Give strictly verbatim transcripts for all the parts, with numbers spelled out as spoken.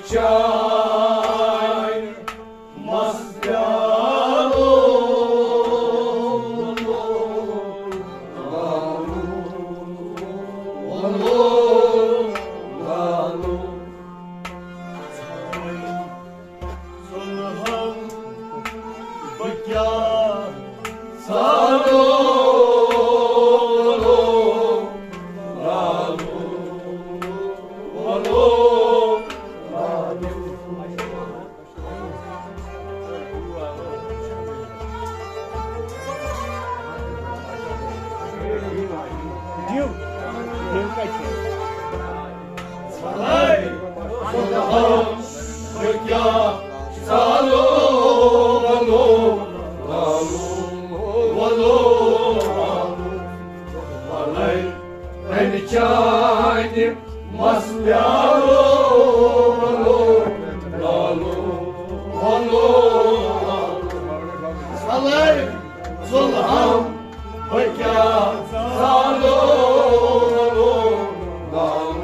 چانہِ مست پیالو، لالو، لالو۔ ظلم بہٕ کیٛاہ ژھانٛڈو، لالو، لالو، لالو۔ دِیِو، دِیِو کَتہِ چھِ؟ چانہِ مس پیالو، لالو، لالو، لالو۔ صلے ظلم بہٕ کیٛاہ زانو، لالو، لالو۔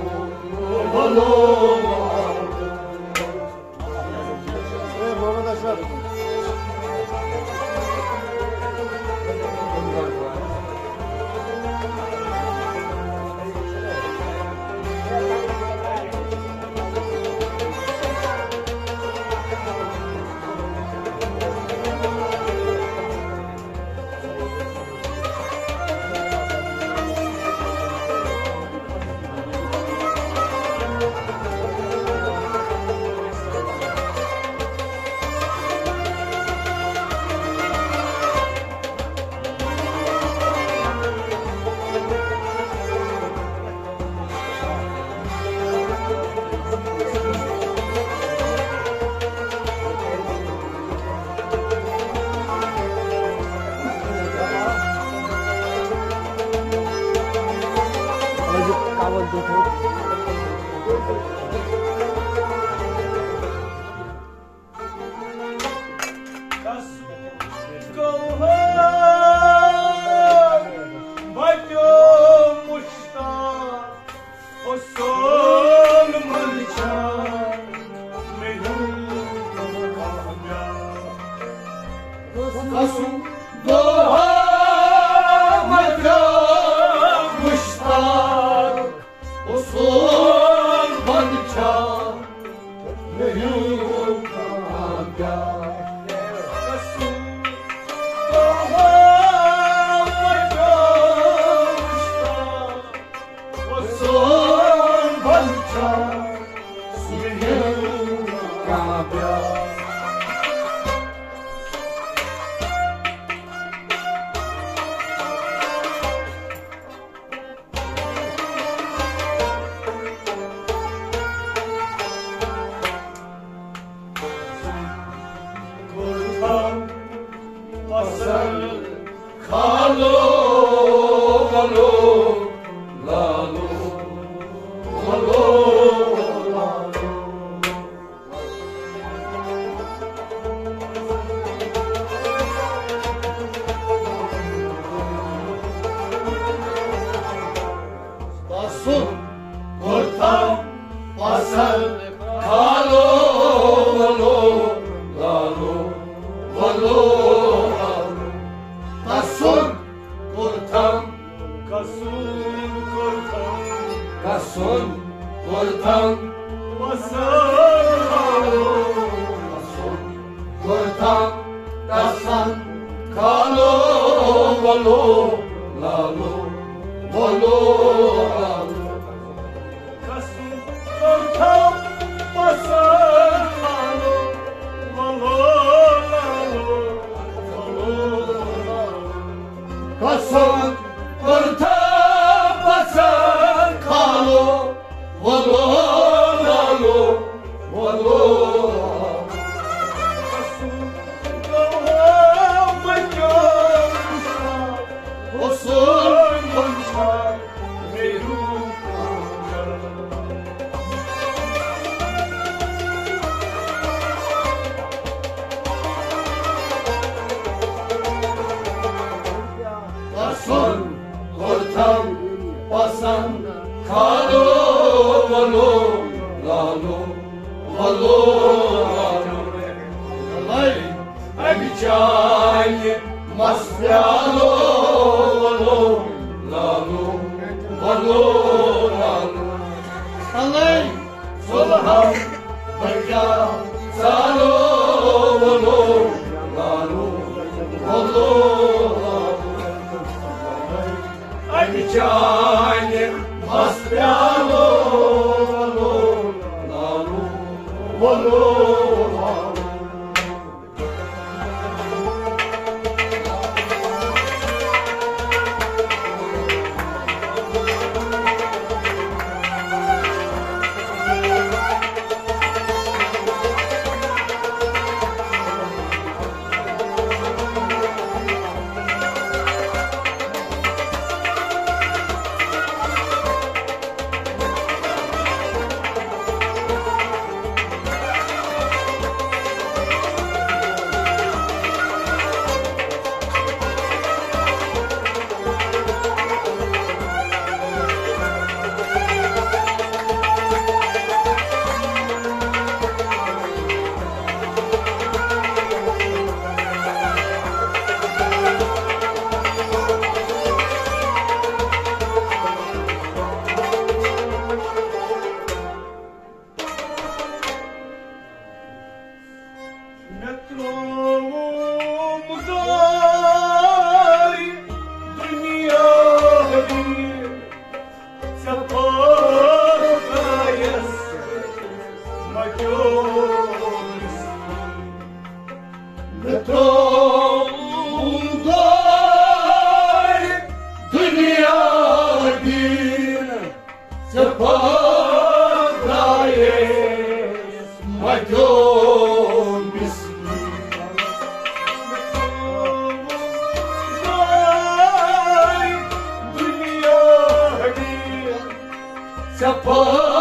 پسند کوٚرتھم پسند کھالو ولو لالو ولو لالو۔ پسند کوٚرتھم کسُن کوٚرتھم۔ کسُن کوٚرتھم۔ پسند کھالو۔ کسُن کوٚرتھم۔ پسند کھالو۔ ولو لالو۔ ولو لالو۔ کسُن کوٚرتھم۔ پسند کھالو۔ ولو لالو۔ ولو لالو۔ کسُن کوٚرتھم۔ پسند کھالو۔ ولو لالو۔ ولو لالو۔ کسُن کوٚرتھم۔ پسند کھالو۔ ولو لالو۔ پسند کوٚرتھم۔ پسند کھالو۔ ولو لالو۔ لالو، لالو، اے، اَمہِ چانہِ مَس پیٛالو، لالو، لالو، لالو، لالو۔ اے، ژوٚلہَم بہٕ کیٛاہ ژالو، لالو، لالو، لالو۔ اَمہِ چانہِ مَس پیٛالو، لالو، لالو، لالو۔ مےٚ ترٛووُم دارِ دُنیا دِنہِ، ژےٚ پھٲکایس مَٹیومُت۔ مےٚ ترٛووُم دارِ دُنیا دِنہِ، ژےٚ پھٲکایس مَٹیومُت۔ ژےٚ پھٲکایس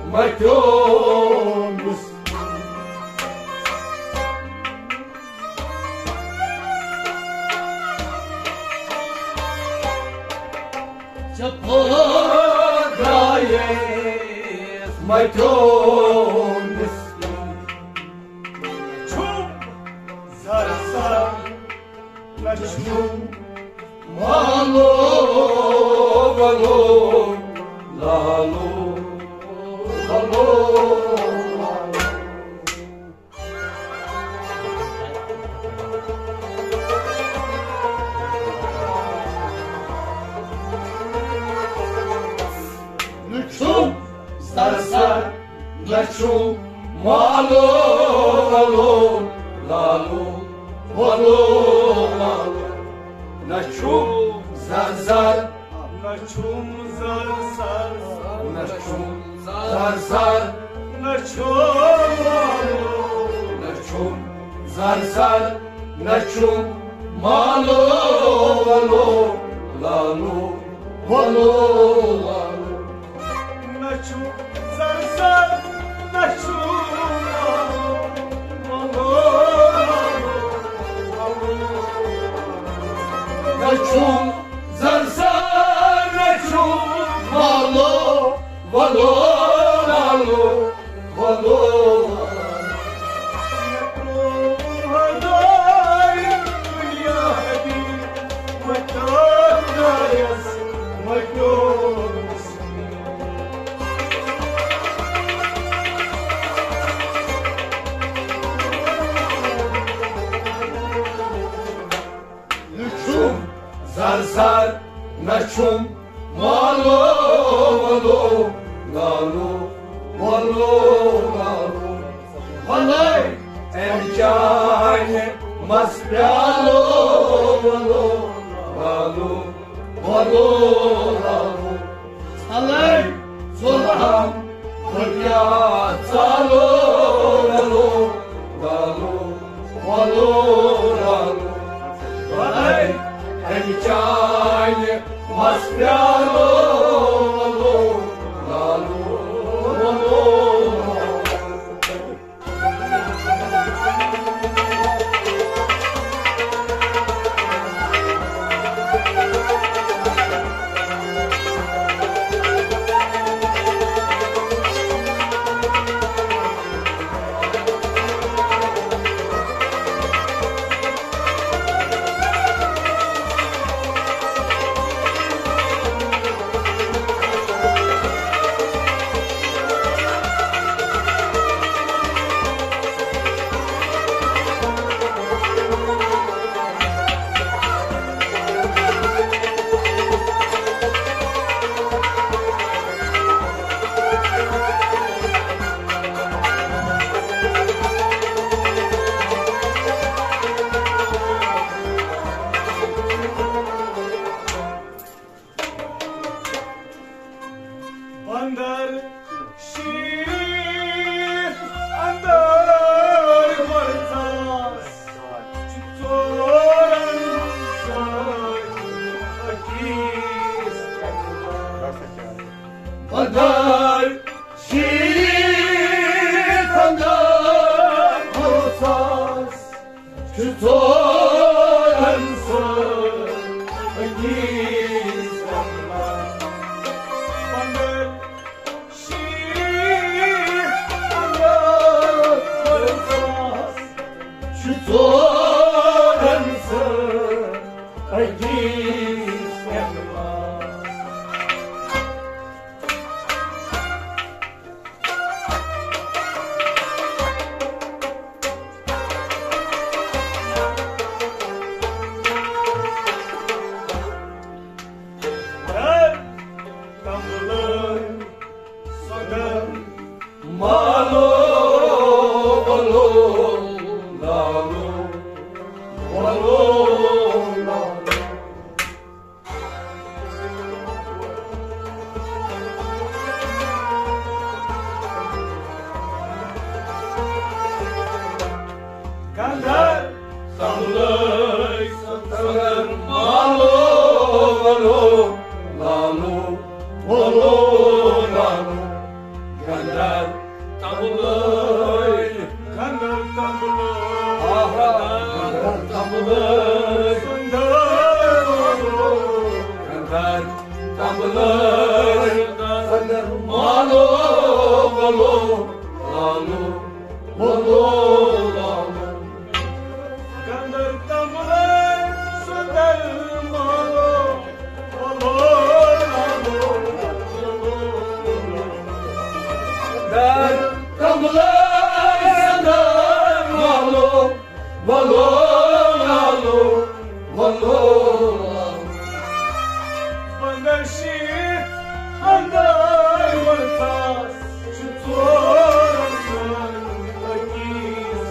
مَٹیومُت۔ ژےٚ پھٲکایس مَٹیومُت۔ چھُم زر زر نہ چھُم مالو ولو، لالو ولو۔ نہ چھُم زر زر، نہ چھُم مالو ولو، لالو ولو، لالو۔ نہ چھُم زر زر، نہ چھُم زر زر، نہ چھُم زر زر، نہ چھُم، نہ چھُم زر زر، نہ چھُم مالو ولو، لالو ولو، لالو۔ نہ چھُم زر زر، نہ چھُم مالو، نہ چھُم زر زر، نہ چھُم مالو ولو، لالو ولو۔ نہ چھُم زر زر، نہ چھُم مالو ولو، لالو ولو، لالو۔ وَلَے اَمہِ چانہِ مَس پیٛالو ولو، لالو ولو، لالو۔ اَلَے ژوٚلہَم بہٕ کیٛاہ ژالو ولو، لالو ولو، لالو۔ وَلَے اَمہِ چانہِ مَس پیٛالو ولو، لالو ولو، لالو۔ اندر شیٖرِتھ اندر ورژاس چھُ ژورن سۭتۍ أکِس اندر شیٖرِتھ اندر ورژاس چھُ ژورن سۭتۍ أکِس اندر شیٖرِتھ اندر ورژاس چھُ ژورن سۭتۍ أکِس اندر۔ مالو، ولو، لالو، ولو، لالو۔ گنڈر تملٲے سنگر مالو ولو لالو ولو لالو۔ گنڈر تملٲے، گنڈر تملٲے، آہا، گنڈر تملٲے، سنگر گنڈر تملٲے، سنگر مالو ولو لالو ولو لالو۔ گنڈر تملٲے سنگر مالو ولو لالو۔ گنڈر تملٲے سنگر مالو ولو لالو، ولو لالو۔ پندہ شیٖتھ اندر ورژاس چھُ ژورن سۭتۍ أکِس۔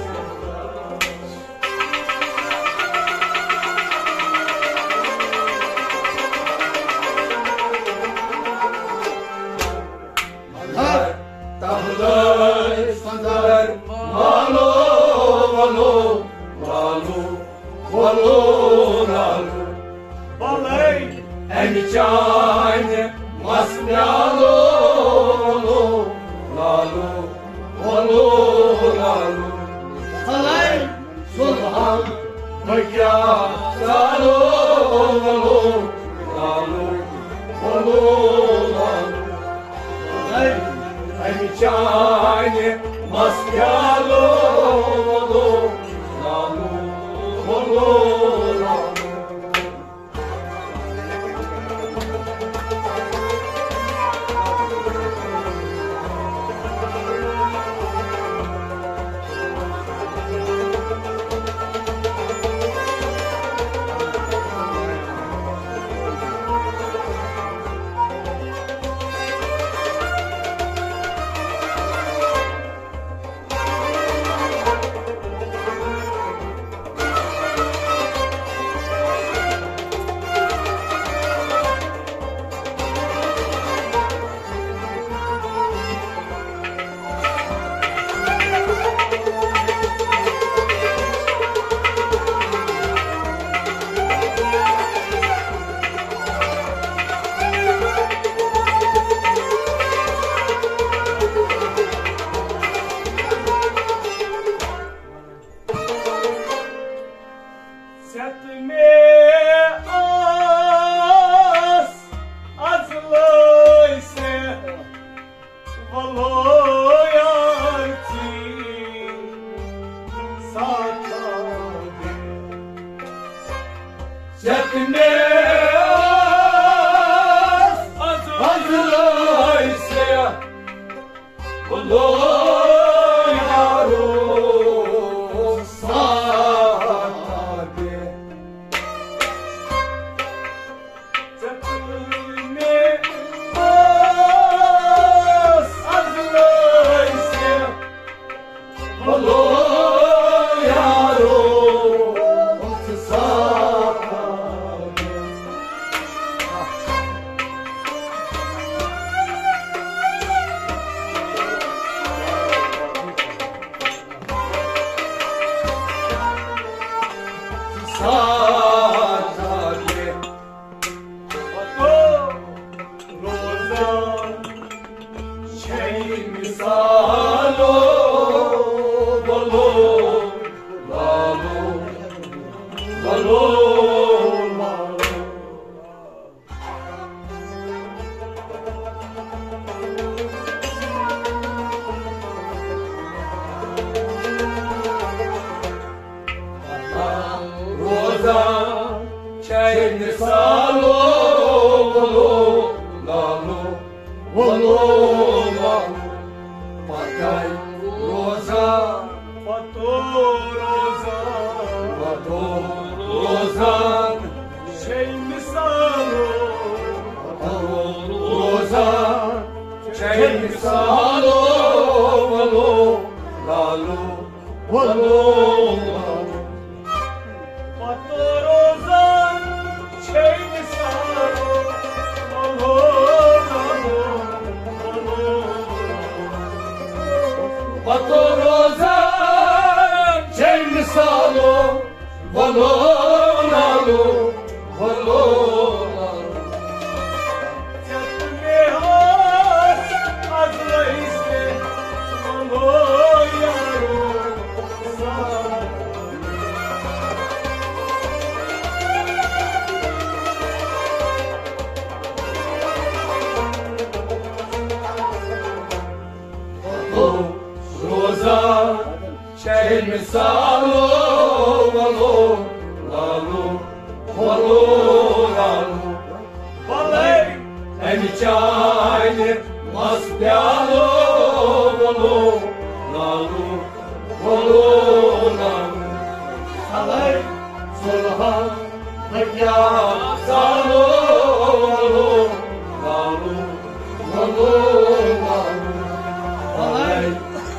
مگر تبلٲے سندر مالو ولو لالو ولو لالو۔ بلے امہِ چانہِ مس پیالو ولو لالو ولو لالو۔ بلے سُلہم بہٕ کیٛاہ زالو ولو لالو ولو لالو۔ اے، اے چانہِ مس پیالو ولو لالو ولو لالو۔ ژےٚ تہٕ مےٚ ٲس از لٲج سٮ۪کھ، وَلو یار ژٕے ساتھا دِ۔ ژےٚ تہٕ مےٚ ٲس از لٲج سٮ۪کھ، وَلو یارو ساتھا دِ۔ ژےٚ تہٕ مےٚ ٲس از لٲج سٮ۪کھ، وَلو یارو ساتھا دِ۔ وَلو لالو، پَتَے روزان، پَتو روزان، پَتو روزان، چھے مِثالو، پَتو روزان، چھے مِثالو، وَلو لالو، وَلو لالو۔ پَتو روزان چھے مِثالو، وَلو لالو، وَلو لالو۔ پَتو روزان چھے مِثالو، وَلو لالو، وَلو لالو۔ ژےٚ تہٕ مےٚ اوس از لٲگِتھ، وَلو یارو۔ روزان چھے مِثالو، وَلو لالو، وَلو لالو۔ بَلَے اَمہِ چانہِ مَس پیالو، وَلو لالو، وَلو لالو۔ بَلَے سُلہان بہٕ کیٛاہ زانو، لالو، لالو، لالو۔ بَلَے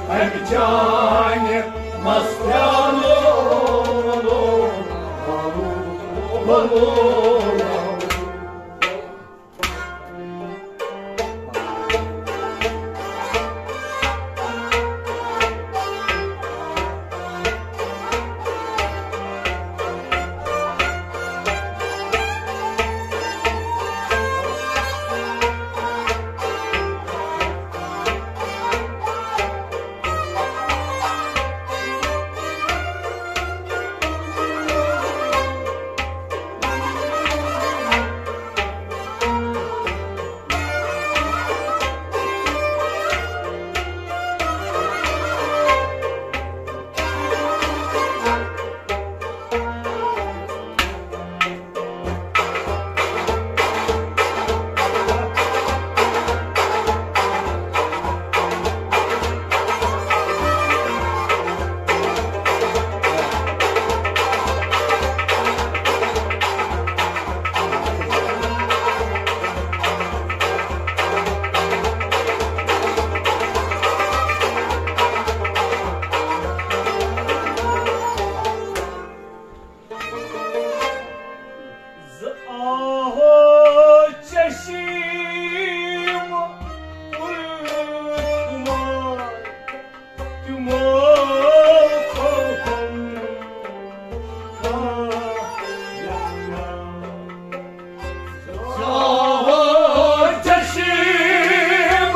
اَمہِ چانہِ مَس پیالو، لالو، لالو، لالو۔ زٕ آہو چشم پُرخمار، تِمو کھوژن کانٛہہ یَتھ۔ زٕ آہو چشم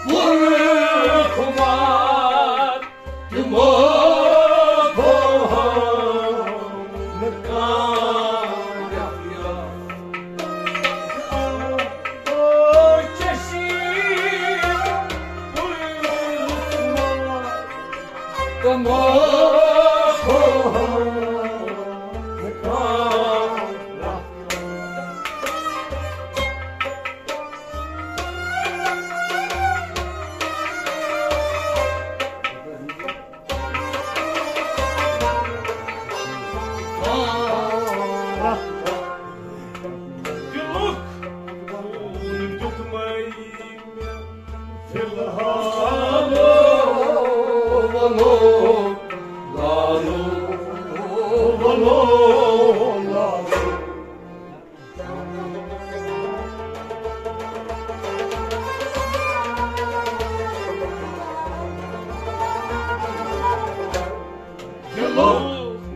پُرخمار، تِمو کھوژن کانٛہہ یَتھ۔ دِلُک خوٗن دیُتمَے مےٚ فی الحال۔ وَلو لالو، وَلو لالو۔ دِلُک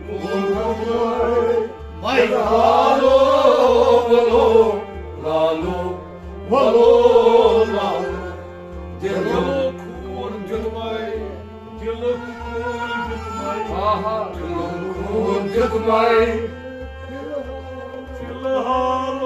خوٗن دیُتمَے، وَلو لالو، وَلو لالو۔ دِلُک خوٗن دیُتمَے، دِلُک خوٗن دیُتمَے۔ آہا، دِلُک خوٗن دیُتمَے۔ فی الحال۔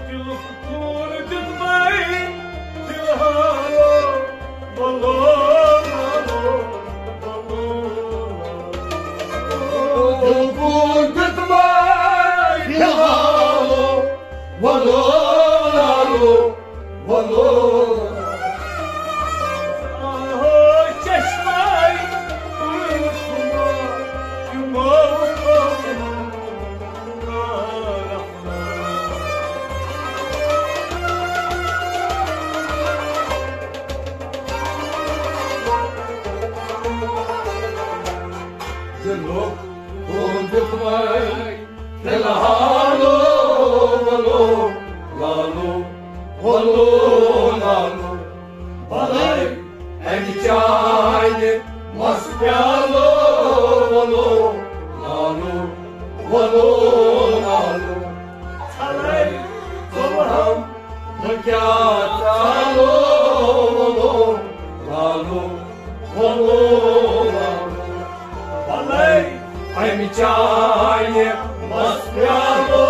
دِلُک کوٗر دیُتمَے فِلحال، وَلو، وَلو، وَلو۔ دِلُک کوٗر دیُتمَے فِلحال، وَلو، وَلو، وَلو۔ آہو چشمَے، دِلُک کوٗر دیُتمَے فِلحال، وَلو، لالو، وَلو، لالو۔ بَلَے اَمہِ چانہِ مَس پیٛالو، وَلو، لالو، وَلو، لالو۔ ژھَلَے ژٕ وَہَم بہٕ کیٛاہ ژالو، وَلو، لالو، وَلو، لالو۔ بَلَے اَمہِ چانہِ مَس پیٛالو،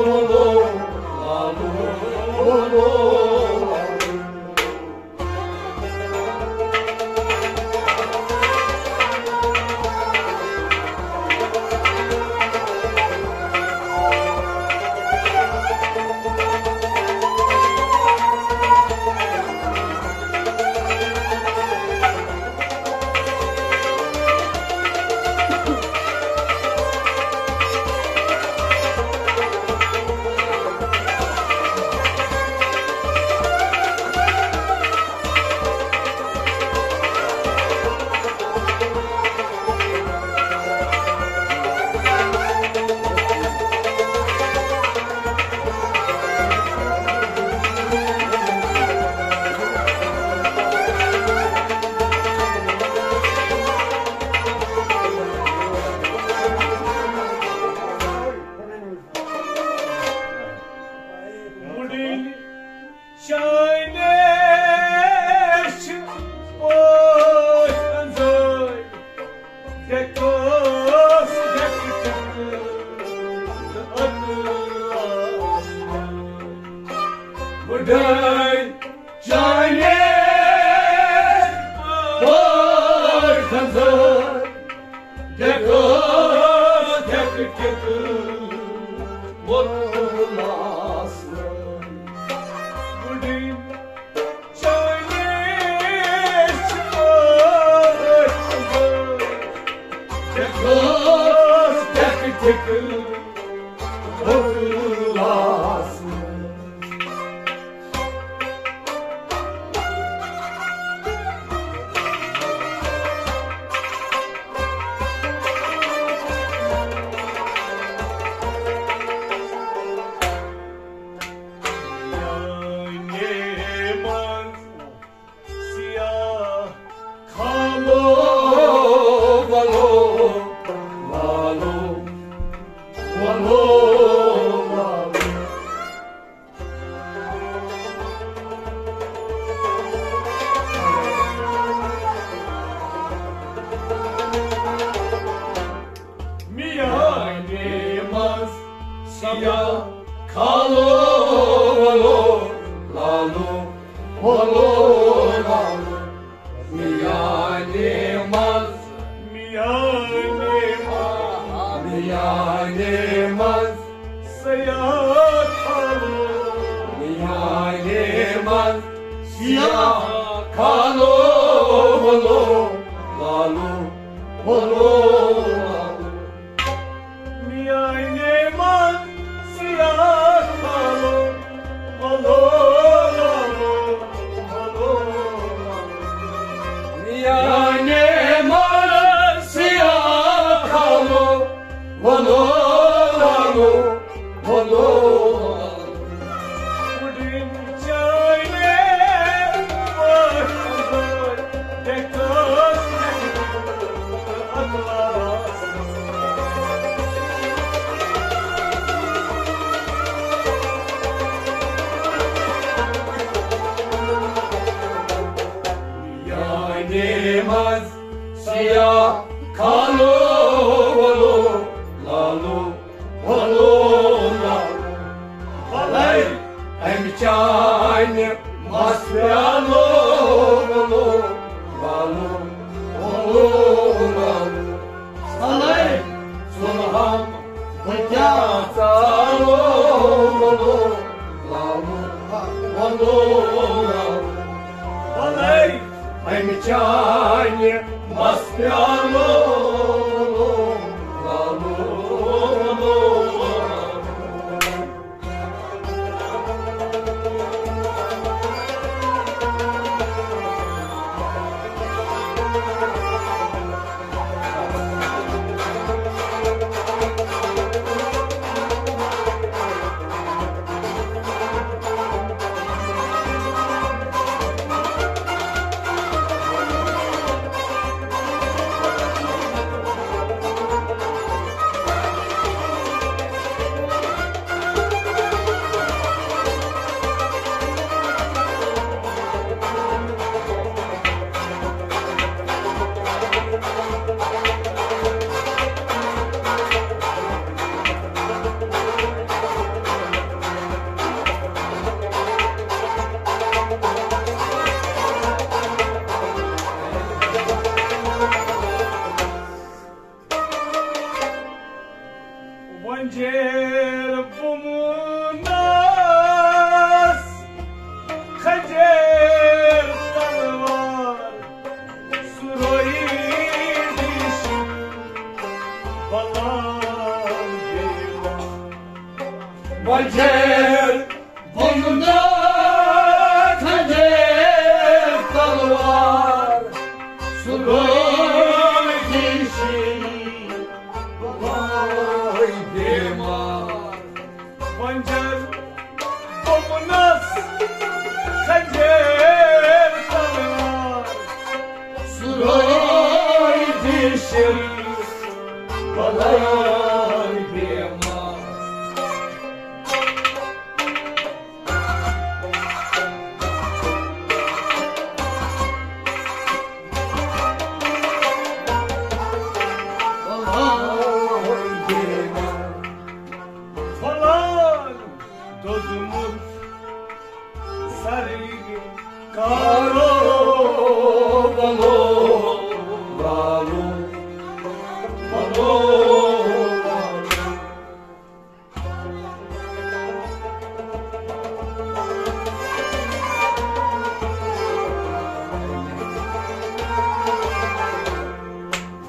وَلو، لالو، وَلو، لالو۔ وُڈٕنۍ چانہِ چھِ پٲٹھۍ أنٛزٲرۍ، ڈٮ۪کہٕ ٲس ڈٮ۪کہٕ ڈٮ۪کہٕ تہٕ أتٕر آسہٕ۔ وُڈٕنۍ چانہِ پٲٹھۍ أنٛزٲرۍ، ڈٮ۪کہٕ ٲس ڈٮ۪کہٕ ڈٮ۪کہٕ ووٚتھمُت آسہٕ۔ وُڈٕنۍ چانہِ چھِ پٲٹھۍ أنٛزٲرۍ، ڈٮ۪کہٕ ٲس ڈٮ۪کہٕ ڈٮ۪کہٕ ووٚتھمُت آسہٕ۔ میانہِ منٛز سیاہ کھالو، ولو، لالو، ولو، لالو۔ میانہِ منٛز سیاہ کھالو، ولو، لالو، ولو، لالو۔ میانہِ منٛز، میانہِ منٛز، میانہِ منٛز سیاہ کھالو، میانہِ منٛز سیاہ کھالو، ولو، لالو، ولو، لالو۔ میانہِ منٛز سیاہ کھالو، ولو، لالو، ولو، لالو۔ میانہِ منٛز سیاہ کھالو، ولو، لالو، ولو۔ وُڈٕنۍ چانہِ پٲٹھۍ أنٛزٲرۍ، ڈٮ۪کہٕ ٲس ڈٮ۪کہٕ ڈٮ۪کہٕ تہٕ اَتھ لاس۔ بلے امہِ چانہِ مست پیالو، لالو، لالو۔ وۄنۍ جیر بُمنَس خنجر تلوار، سُہ رویہِ ریشہِ بلال بیمار۔ وۄنۍ جیر بُمنَس خنجر تلوار، سُہ رویہِ ریشہِ بلال بیمار۔ وۄنۍ جیر بُمنَس خنجر تلوار، سُہ رویہِ ریشہِ بلال بیمار۔ پھۄلان دوٚدمُت سرٕے کالو، ولو، لالو، ولو، لالو۔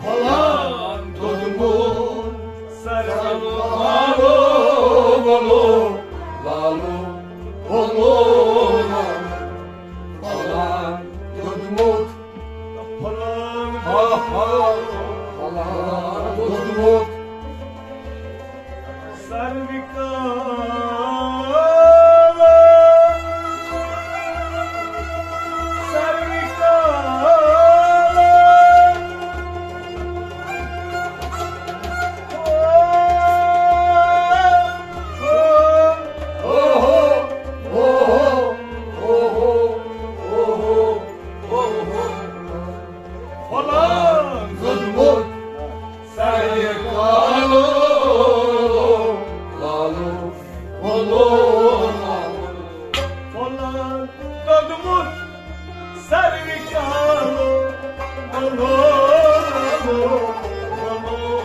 پھۄلان دوٚدمُت سرٕے کالو، ولو، لالو، ولو، لالو۔ پھۄلان دوٚدمُت، پھۄلان، ہا، ہا، پھۄلان دوٚدمُت۔ سروِ کالو، سروِ کالو۔ پھۄلان دوٚدمُت سرِ کالو، لالو، ولو، لالو۔ پھۄلان دوٚدمُت سرِ کالو، ولو، ولو، ولو۔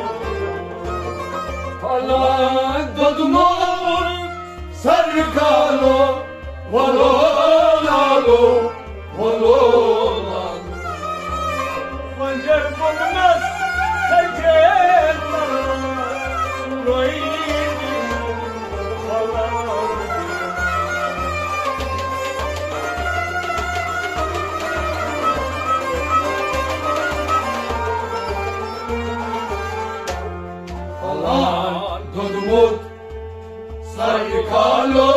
پھۄلان دوٚدمُت سرِ کالو، ولو، لالو، ولو، لالو۔ وۄنۍ جیر بُمنَس خنجر تلوار، سُہ رویہِ ریشہِ بلال۔ پھۄلان دوٚدمُت سرِ کالو،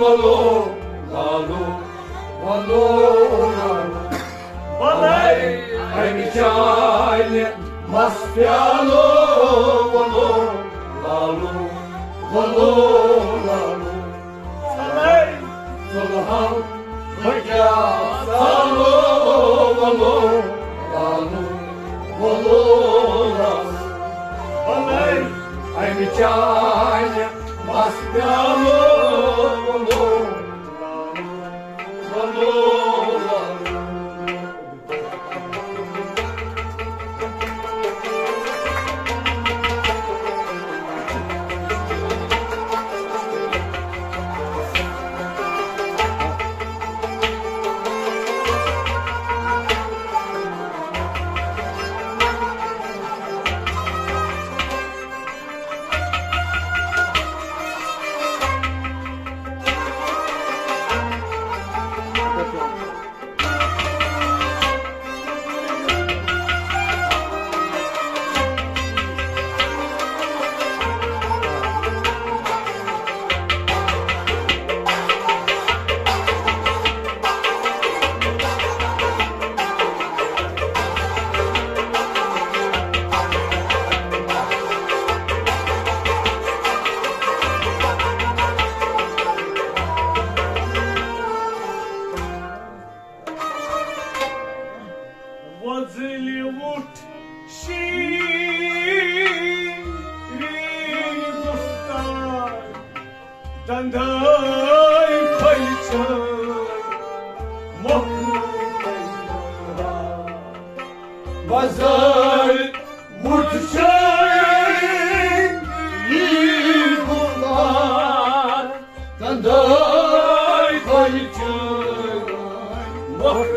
ولو، لالو، ولو، لالو۔ بلے امہِ چانہِ مست پیالو، ولو، لالو، ولو، لالو۔ بلے ژٕ وَن بہٕ کیٛاہ زانو، وَنو، زانو، وَنو، زانو۔ وَنَے اَمہِ چانہِ مَس پیٛالو، وَنو، زانو، وَنو، زانو۔ داے پھلچو مۄکھ بازار وُچھ یی گُلزار، کنداے پھلچو مۄکھ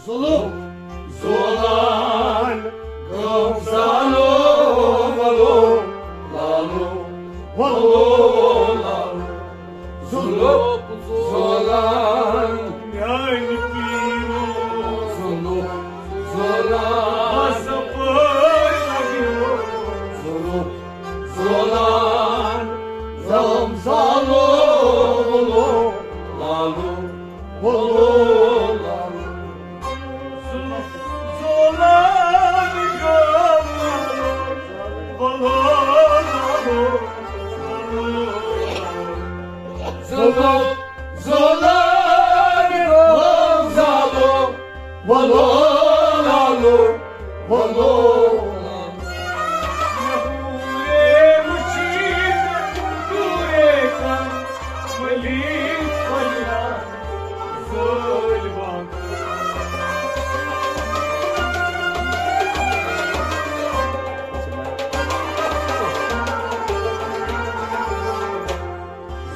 ظلم زولان گم زالو، ولو لالو، ولو لالو۔ ظلم زولان میانہِ پیٖرو۔ ظلم زولان ظلم زولان گم زالو، ولو لالو، ولو لالو۔ زولان گم زالو، ولو لالو، ولو لالو۔ ظلم زولان گم زالو، ولو لالو، ولو لالو۔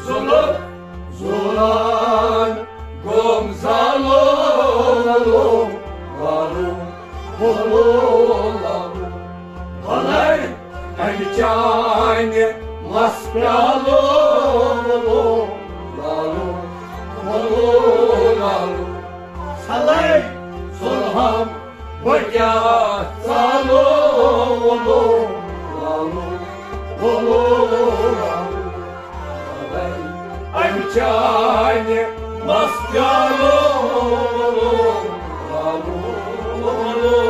ظلم زولان گم زالو، ولو لالو، ولو لالو۔ بلے امہِ چانہِ مس پیالو، ولو لالو، ولو لالو۔ سلے سُلہم بہٕ کیٛاہ ژالو، ولو لالو، ولو لالو۔ امہِ چانہِ مس پیالو، ولو لالو، ولو لالو۔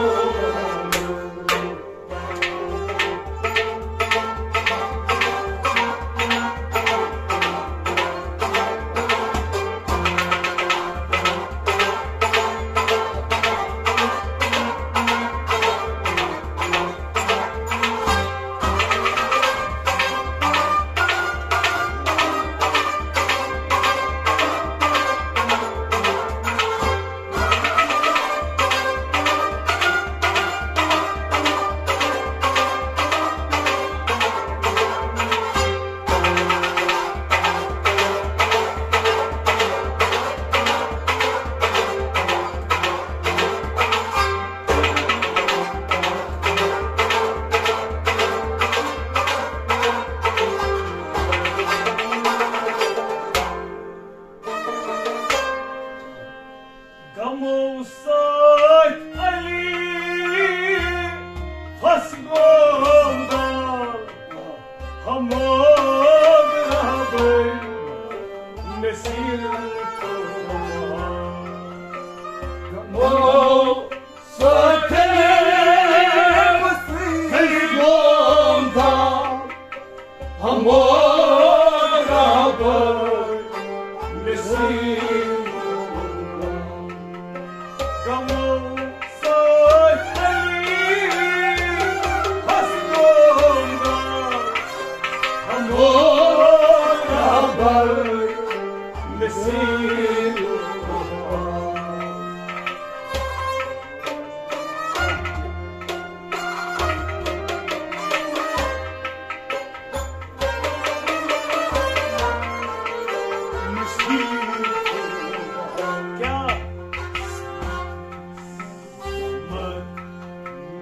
غمو سۭتۍ علی پھس گوم دال، حمود رہبر نصیر قربان۔ غمو سۭتۍ علی پھس گوم دال، حمود رہبر نصیر غمو سۭتۍ علی پھس گوم دال، حمود رہبر نصیر۔ کیٛاہ؟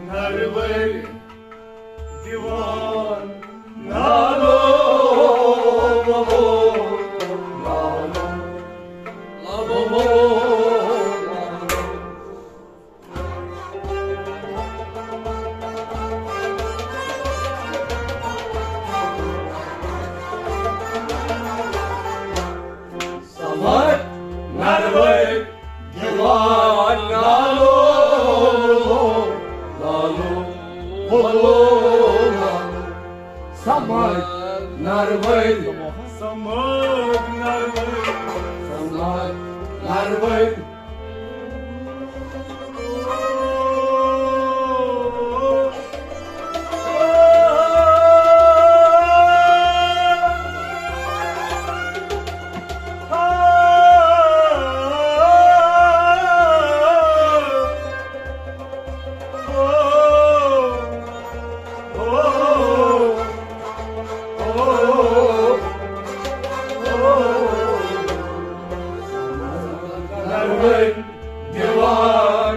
نروٲرۍ دِوان نالو، لالو، لالو، لالو۔ سمر نروٲرۍ دِوان لالو، لالو، لالو، لالو۔ سمر نروٲرۍ، سمر نروٲرۍ، سمر نروٲرۍ۔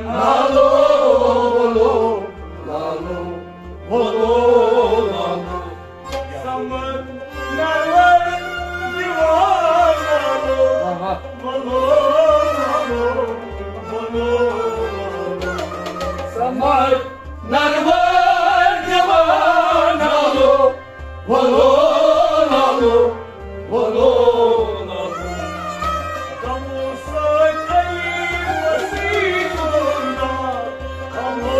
لالو، وولو، لالو، وولو، لالو۔ سمر نروَر دیوان لالو، وولو، لالو، وولو، لالو۔ سمر نروَر دیوان لالو، وولو، لالو، وولو، لالو۔ غمو سۭتۍ علی نصیب گوٚو نار، غمو،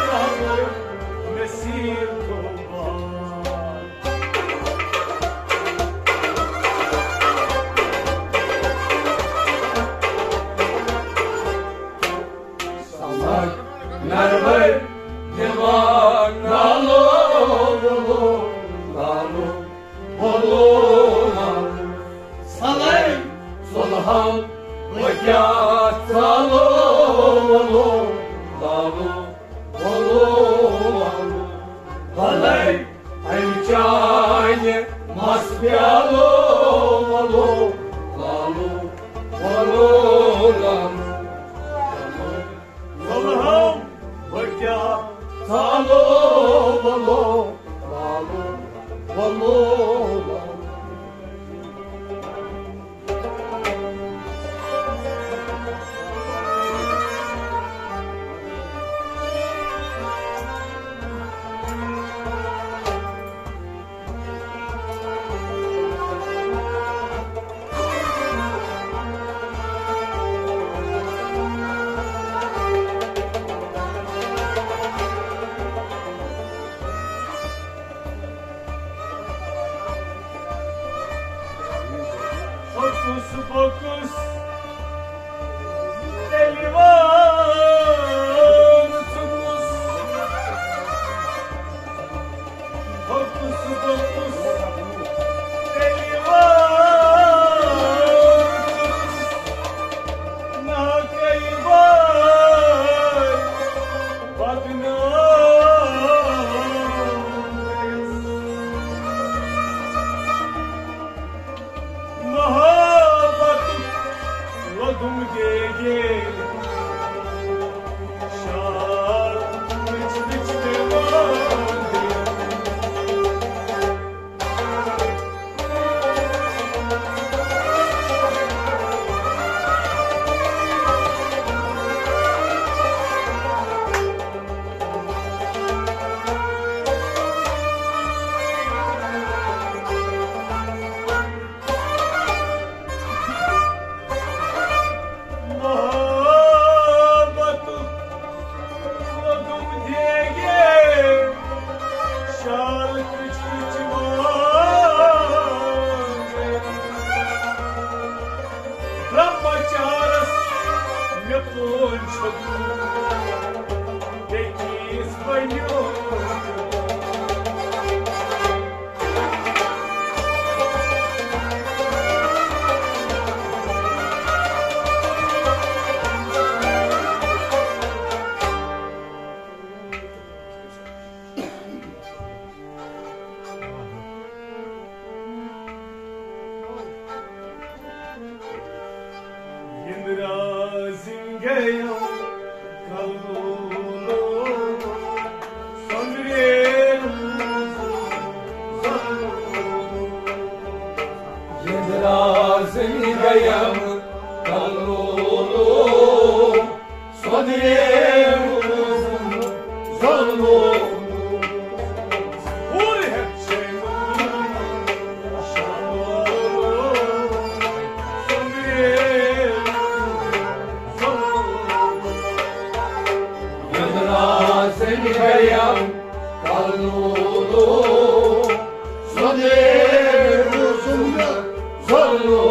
غمو نصیب گوٚو بار۔ سمر نروَر دیوان لالو، وولو، لالو، وولو، لالو۔ سلے سلہم بہٕ کیٛاہ ژالو، وولو، لالو، وولو، لالو۔ بلے امہِ چانہِ مس پیالو، وولو، لالو، وولو، لالو۔ سلہم بہٕ کیٛاہ ژالو، وولو، لالو، وولو، لالو۔ ہوٚکُس بوٚکُس تیٚلہِ وار ژٕ کُس، ہوٚکُس بوٚکُس تیٚلہِ وار ژٕ کُس، ناکَے وار بدنام گٔیَس۔ محبتُک لوٚدُم دیگے، شال وِچھ وِچھ پیوان۔ محبتُک ووٚدُم دیگے، شال کٕچ کٕچ وانگے۔ برہمچارس مےٚ پون چھوٚکمُت، بیٚکِس بنیومُت۔ یندرا سنگھ گیا کلو سندرے یندرا سنگھ گیا کلو سدرے روزم زلمو۔ یندرا سنگھ گیا کلو سدرے روزم زلمو۔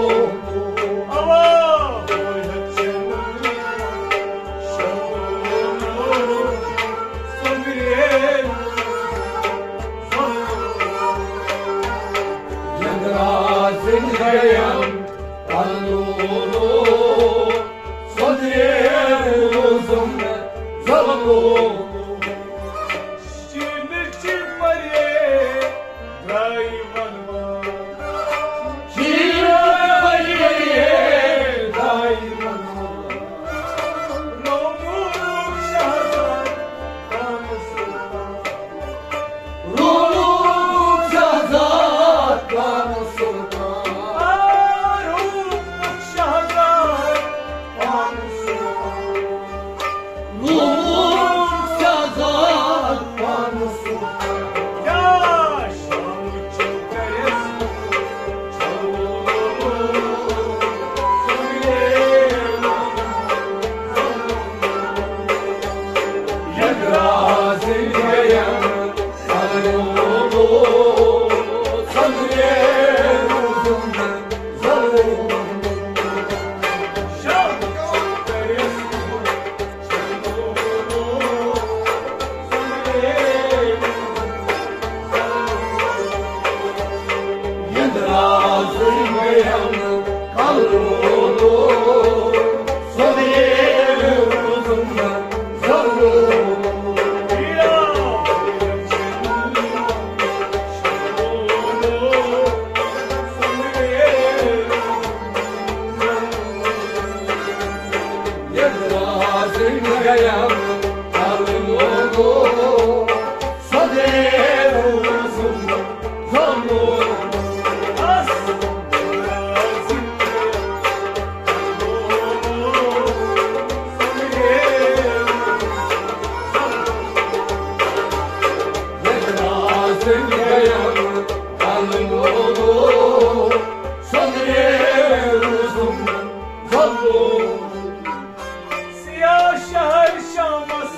سیاہ شہر شامس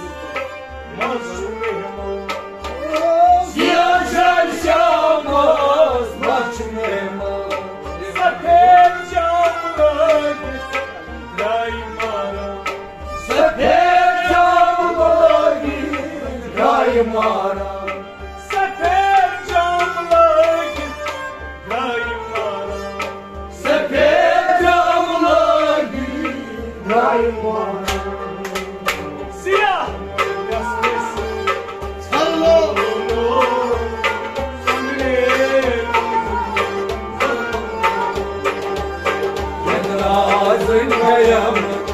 منٛز چھُ مہمان۔ سیاہ شہر شامس منٛز چھُ مہمان۔ سفید جام لٲگِتھ درٛاے ماران۔ سفید جام لٲگِتھ درٛاے ماران۔ سفید جام لٲگِتھ درٛاے ماران۔ سفید جام لٲگِتھ درٛاے ماران۔ سیاہ نسلہِ سۭتۍ ژھلو۔ یہِ درٛاے زٔنۍ گٔیم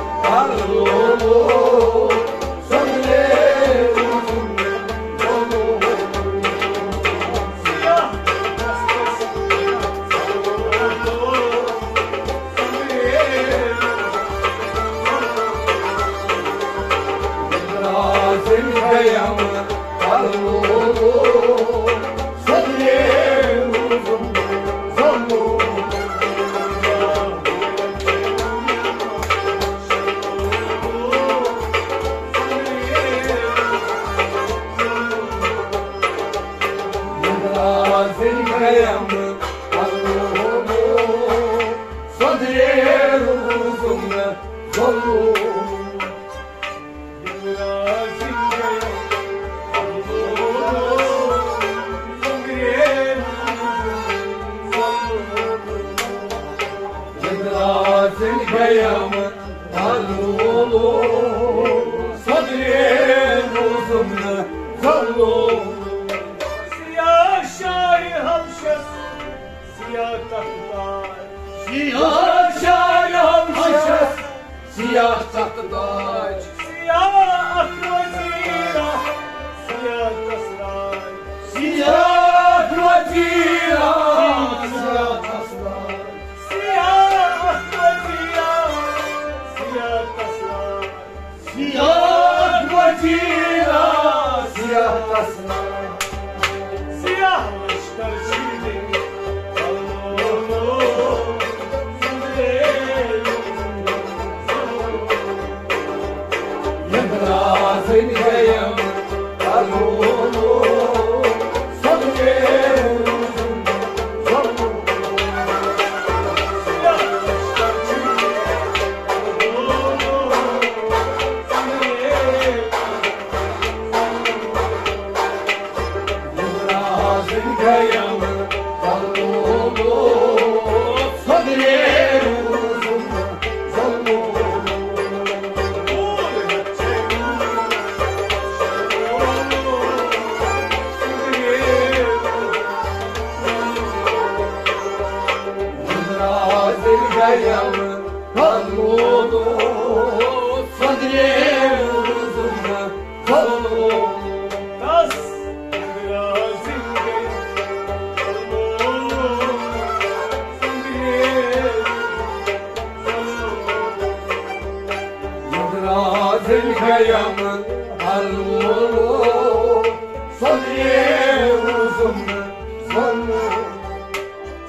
پَلو۔ سیاہ شاہہِ حبشس، سیاہ تخت تاج۔ سیاہ شاہہِ حبشس، سیاہ تخت تاج۔ سیاہ اکھ وزیرا، سیاہ تسراج۔ سیاہ اکھ وزیرا، سیاہ تسراج۔ سیاہ اکھ وزیرا، سیاہ تسراج۔ سیاہ وزیرا، سیاہ تسراج۔ سیاہ لشکر چھیڑے۔ یندرا زنگیم۔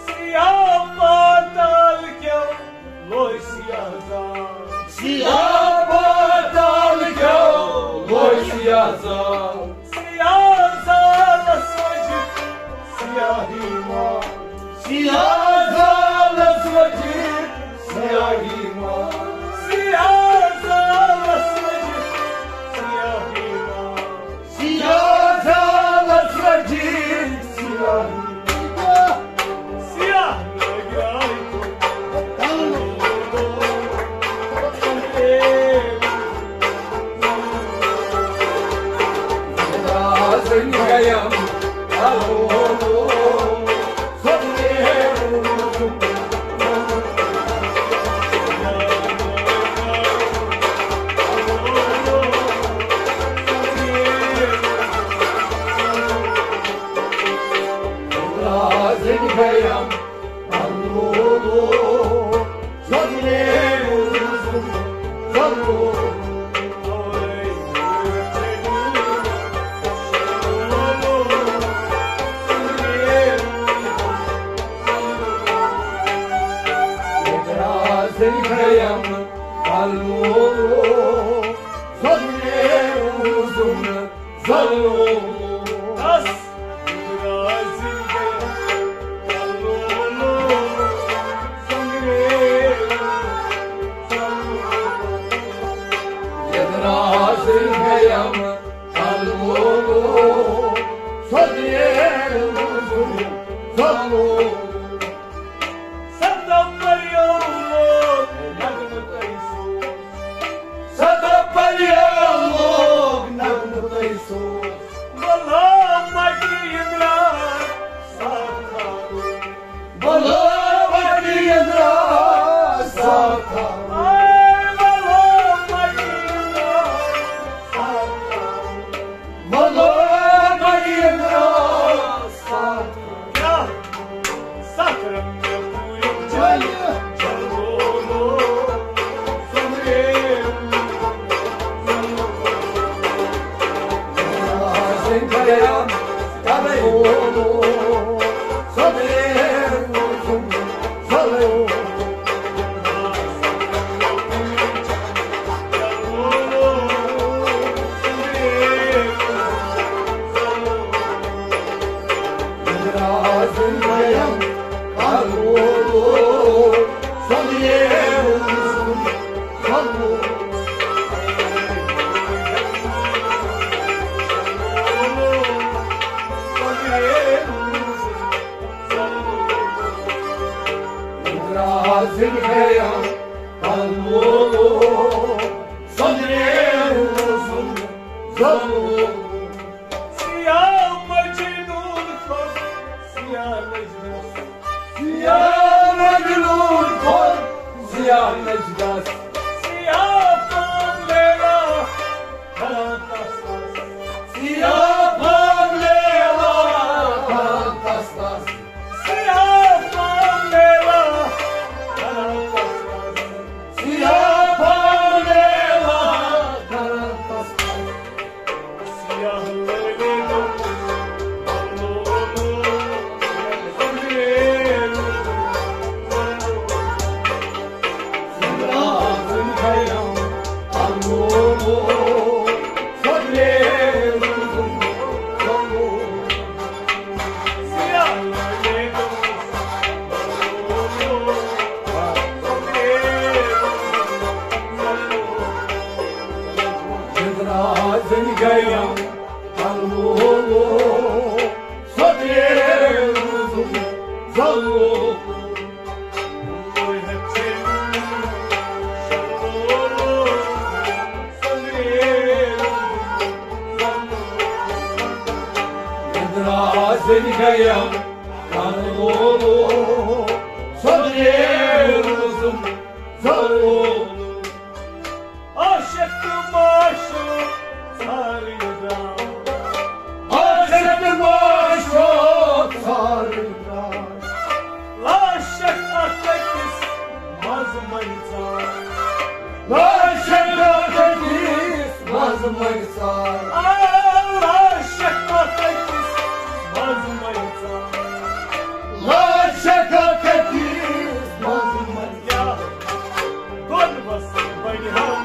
سیاہ پاتال کیو لوے سیاہ زال۔ سیاہ پاتال کیو لوے سیاہ زال۔ سیاہ زالس وجہِ سیاہی مال۔ سیاہ زالس وجہِ سیاہی مال۔ سیاہ زالس وجہِ سیاہی مال۔ سیاہ زالس وجہِ سیاہی مال۔ سیاہ نٲگۍ آے تہٕ حاصل گیم الولو، سۄدرے روزُن ظلم۔ سدا پریو لوگ نغمہٕ تۄہہِ سوز۔ سدا پریو لوگ نغمہٕ تۄہہِ سوز۔ بلو مٹی اندرا ساتھ آو۔ بلو مٹی اندرا ساتھ آو۔ اے بلو مٹی اندرا ساتھ آو۔ بلو مٹی اندرا ساتھ آو۔ کیا؟ ستھ رنگ پوٗرۍ جلوو۔ سیاہ مجنون کھوٚت سیاہ نجدس۔ سیاہ مجنون کھوٚت سیاہ نجدس۔ سیاہ پام لیلا کران تس تس۔ سیاہ پام لیلا کران تس تس۔ سیاہ پام لیلا کران تس تس۔ سیاہ پام لیلا کران تس تس۔ عاشق تہٕ معشوق ژھارٕنۍ درٛاے۔ عاشق تہٕ معشوق ژھارٕنۍ درٛاے۔ لاشک اکھ أکِس منٛز مَرِ ژاے۔ لاشک اکھ أکِس منٛز مَرِ ژاے۔ آ، لاشک اکھ أکِس منٛز مَرِ ژاے۔ لاشک اکھ أکِس منٛز مَرِ ژاے۔ کیا؟ دۄن بس بنہِ ہا۔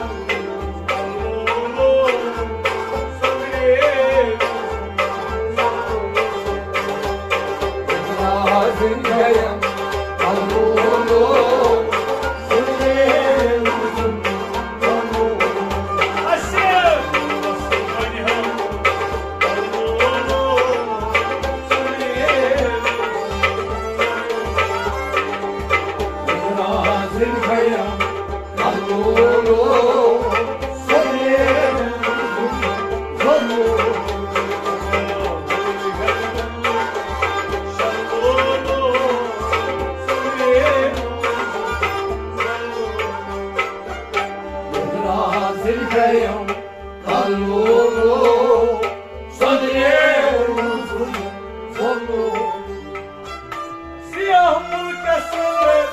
سیاہ ملکس اندر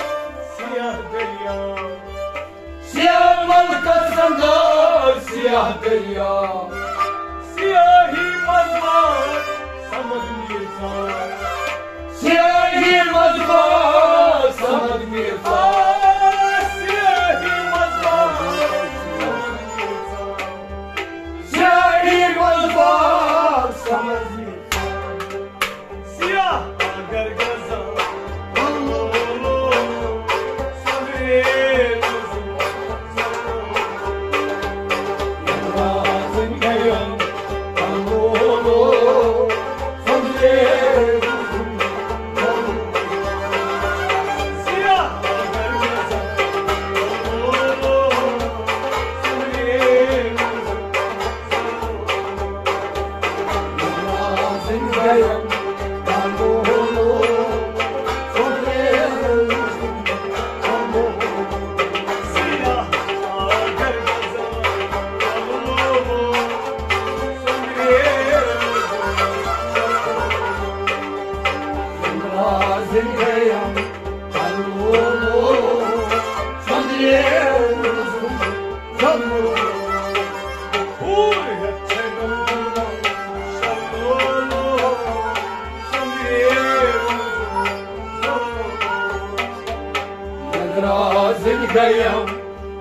سیاہ دریا۔ سیاہ ملکس اندر سیاہ دریا۔ سیاہی منٛز بار سمد میٖرزا۔ سیاہی منٛز بار سمد میٖرزا۔ سیاہی منٛز بار سمد میٖرزا۔ سیاہی منٛز بار سمد میٖرزا۔ سیاہ اگر غزل۔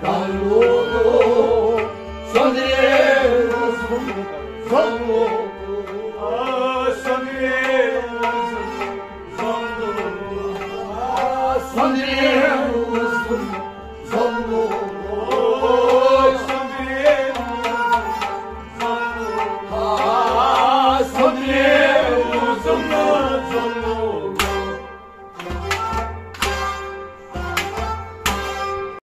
کلو سندرے سندرے